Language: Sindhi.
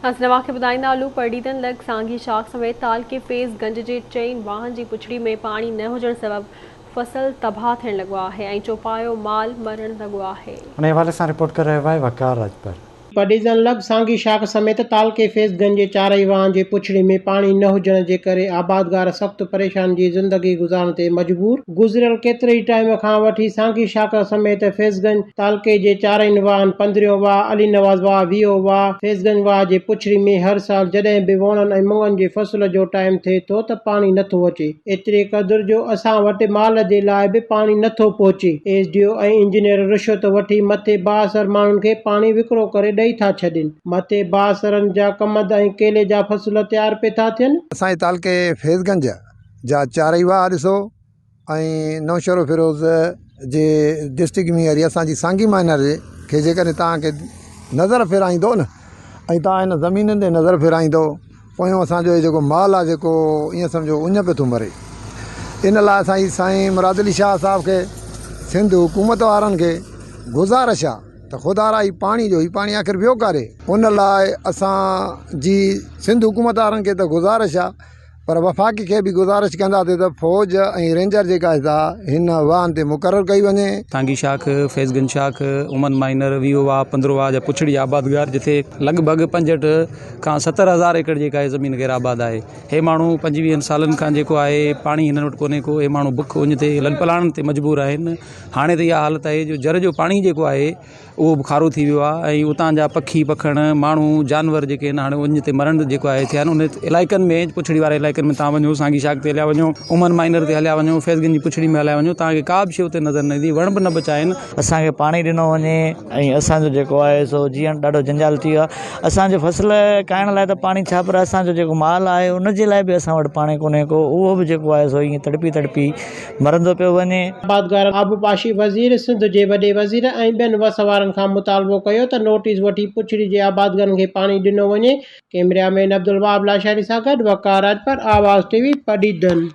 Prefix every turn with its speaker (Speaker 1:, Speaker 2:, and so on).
Speaker 1: اسان اوهان کي ٻڌائيندا هلون پرڏيدن لڳ سانگي شاخ سميت تعلقي فيض گنج جي چئن واهن جي پڇڙي ۾ پاڻي نه هجڻ سبب فصل تباهه ٿيڻ لڳو آهي ۽ چوپايو مال مرڻ لڳو آهي.
Speaker 2: انهي حوالي سان رپورٽ ڪري رهيو آهي وقار راڄپر.
Speaker 3: پڊعيدن لڳ سانگي شاخ سميت تعلقي فيض گنج جي چارئي واهن جي پڇڙي ۾ پاڻي نه هجڻ جي ڪري آبادگار سخت پريشاني جي زندگي گذارڻ تي مجبور، گذريل ڪيتري ئي ٽائيم کان وٺي سانگي شاخ سميت فيض گنج تعلقي جي چارئي واهن پندريون واهه، علي نواز واهه، ويهو واهه، فيض گنج واهه جي پڇڙي ۾ هر سال جڏهن به ووڻن ۽ مڱن جي فصل جو ٽائيم ٿئي ٿو ته پاڻي نٿو اچي، ايتري قدر جو اسان وٽ مال جي لاء به پاڻي نٿو پهچي، ايس ڊي او ۽ انجنيئر رشوت وٺي مٿي بااثر ماڻهن کي پاڻي وڪرو ڪري ڏئي ٿا ڇڏين، مٿي بااثرن جا ڪمند ۽ ڪيلي جا فصل تيار پئي ٿا ٿين.
Speaker 4: اسان جي تعلقي فيض گنج جا چارئي واهه ڏسو ۽ نوشهروفيروز جي ڊسٽرڪٽ ۾ وري اسان جي سانگي مائنر کي جيڪڏهن توهان کي نظر ڦيرائيندو نه ۽ توهان هن زمينن تي نظر ڦيرائيندو پويون اسانجو هي جيڪو مال آهي جيڪو ائين سمجهو اڃ پيو ٿو مري ان لاء اسان جي سائين مراد علي شاهه صاحب کي سنڌ حڪومت وارن کي گذارش آهي ته خدا را هي پاڻي جو هي پاڻي آخر ويو ڪاري ان لاء اسان جي سنڌ حڪومت وارن کي ته گذارش آهي پر وفاق کي به گذارش ڪنداسين ته فوج ۽ رينجر جيڪا آهي سا هن واهن تي مقرر ڪئي وڃي.
Speaker 5: سانگي شاخ، فيض گنج شاخ، امن مائنر، ويهو واهه، پندرو واهه جا پڇڙي جا آبادگار جتي لڳ ڀڳ 65 کان 70 هزار ايڪڙ جيڪا آهي زمين غير آباد آهي هي ماڻهو پنجويهن سالن کان جيڪو آهي پاڻي هنن وٽ ڪونهي ڪو هي ماڻهو بک اڃ تي لڏپلاڻ تي مجبور آهن هاڻي ته اها حالت آهي جو جر جو پاڻي جيڪو آهي اهو به کارو ٿي ويو آهي ۽ اتان جا پکي پکڻ ماڻهو جانور جيڪي آهن هاڻي اڃ تي مرڻ جيڪو آهي ٿيا آهن ان علائقن ۾ پڇڙي واري علائقن ۾ توهان وڃو سانگي شاخ تي هليا وڃو عمر مائنر تي هليا وڃو فيض گنج جي پڇڙي ۾ هليا وڃو توهان کي ڪا به شيء اتي نظر نه ايندي وڻ به نه بچا آهن.
Speaker 6: اسان کي پاڻي ڏنو وڃي ۽ اسان جو جيڪو آهي سو جيئڻ ڏاڍو جنجال ٿي ويو آهي اسان جو فصل کائڻ لاء ته پاڻي ڇا پر اسان جو جيڪو مال آهي ان جي لاء به اسان وٽ پاڻي ڪونهي ڪو اهو به جيڪو آهي سو ائين تڙپي تڙپي مرندو پيو وڃي.
Speaker 3: آبادگارن آبپاشي وزير، سنڌ جي وڏي وزير ۽ ٻين وس وارن کان مطالبو ڪيو ته نوٽيس وٺي پڇڙي جي آبادگارن کي پاڻي ڏنو وڃي، ڪئميرا مين عبدالوهاب لاشاري سان گڏ وقار راڄپر، آواز ٽي وي، پڊعيدن.